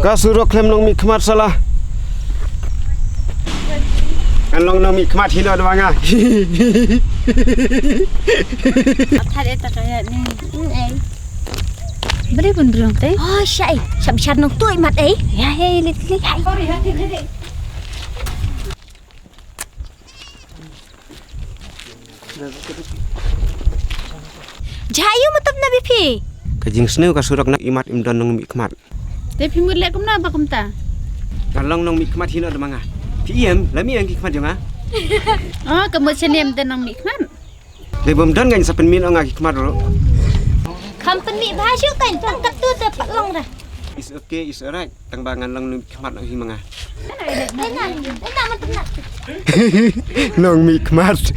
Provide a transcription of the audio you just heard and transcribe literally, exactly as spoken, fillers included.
Ka surok khlem nongmihkhmat sala. Ngan long nongmihkhmat hi noh da ba nga. Thad eta ka ïa ni. Bre bun brung te. Oh, shai. Sham shar nong tu imat ei. Ya, hei, lit, lit. Jha ïu matab na bipi. Ka jingsniew ka surok na imat im don nongmihkhmat. Te phi mut leh kumno ba kumta? Nga long nongmihkhmat hi noh da ma nga. Phi ïeng, la mih ïeng ki khmat jong nga. Oh, ka mut sha ne em don nongmihkhmat. Te bym don ngan sa pynmih noh nga ki khmat ruh. Kham pynmih bha shu kan tang katu te pat long dah. It's okay, it's alright. Tang ba ngan long nongmihkhmat noh hi ma nga. Ena, ena, ena, ena. Nongmihkhmat.